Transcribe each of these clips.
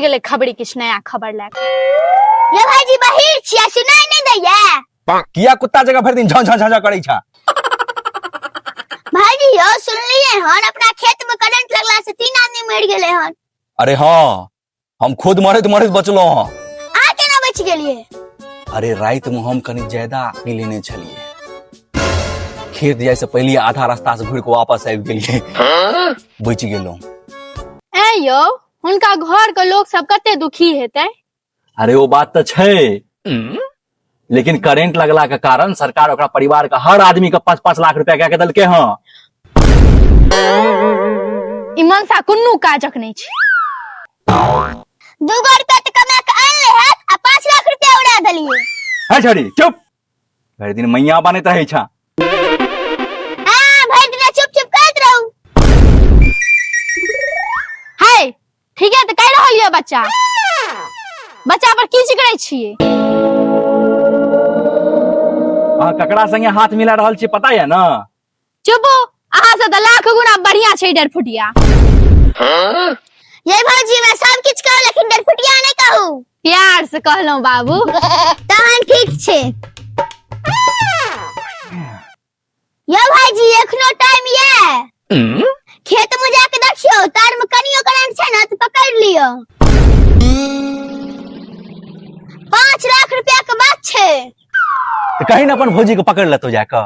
आबि गेलै खबरी किछु नया खबर लए कऽ। ये भाईजी बहिर छियै, सुनाई नहीं दैया। किया कुत्ता जगह भरि दिन झं झं झं करै छा? भाईजी यौ सुनलिए हन, अपना खेत में करंट लगला से 3 आदमी मर गेले हन। अरे हाँ, हम खुद मरैत मरैत बचलहुँ हँ। अहाँ केना बचि गेलिए? अरे राति में हम कनी ज्यादा पी लेने छलिए, खेत जाय से पहले आधा रास्ता से घुरि के वापस आबि गेलिए, बचि गेलहुँ। ऐं यौ, हुनका घर के लोग सब कते दुखी हेतै। अरे ओ बात तऽ छै, लेकिन करेंट लगला के कारण सरकार ओकरा परिवार के हर आदमी के 5-5 लाख रुपया कह के देलकै हँ। ई मनसा कुन्नू काजक नहि छै। 2 गो रुपया तऽ कमा के आनले हैत आ 5 लाख रुपया उड़ा देलिए। है छड़ी चुप, भरि दिन मैया बनैत रहै छा। हाँ, भरि दिन चुप चुप करैत रहू। है ठीक है, तऽ कहि रहल यऽ बच्चा बच्चा पर की चिकरै छियै? अहाँ ककरा संगे हाथ मिला रहल छी पता यऽ ना? चुपू, अहाँ से तऽ लाख गुना बढ़िया छै डरफुटिया। ये भौजी मैं सब किछु कहू लेकिन डरफुटिया नहीं कहू। प्यार से कहलहुँ बाबू। तहन ठीक छै। यो भाईजी एखनो टाइम ये, खेत में जाके देखियो तार में कनियो करंट छै ना तो पकड़ लियो। 5 लाख रुपया के बात छै। तो कहीं ना अपन भौजी के पकड़ लेतो जाके।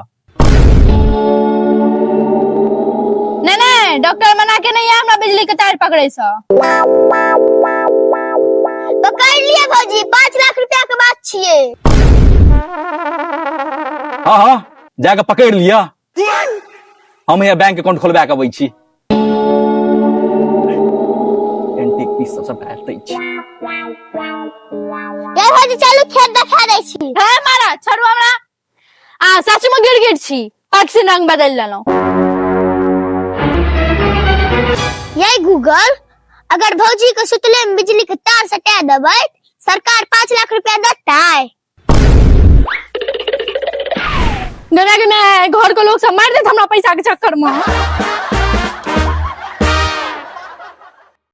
नहीं नहीं, डॉक्टर मना के नहीं है हमरा बिजली के तार पकड़े से। पकड़ लिया भौजी, 5 लाख रुपया के बात छिए। हाँ हाँ, जाके पकड़ लिया, हम यहाँ बैंक अकाउंट खोलबा के अबै छी। एंटीक पीस सब सबटा एतै छी। ये भौजी चलू खेत देखा दै छी। हे मारा छोड़ू हमरा, आ सच में गिरगिट छी, पक्षी रंग बदल लेलहुँ। ये गूगल, अगर भौजी के सुतले में बिजली के तार सटा देबै सरकार 5 लाख रुपया देतै। गना के नहीं, घर के लोग सब मार देत हमरा पैसा के चक्कर में।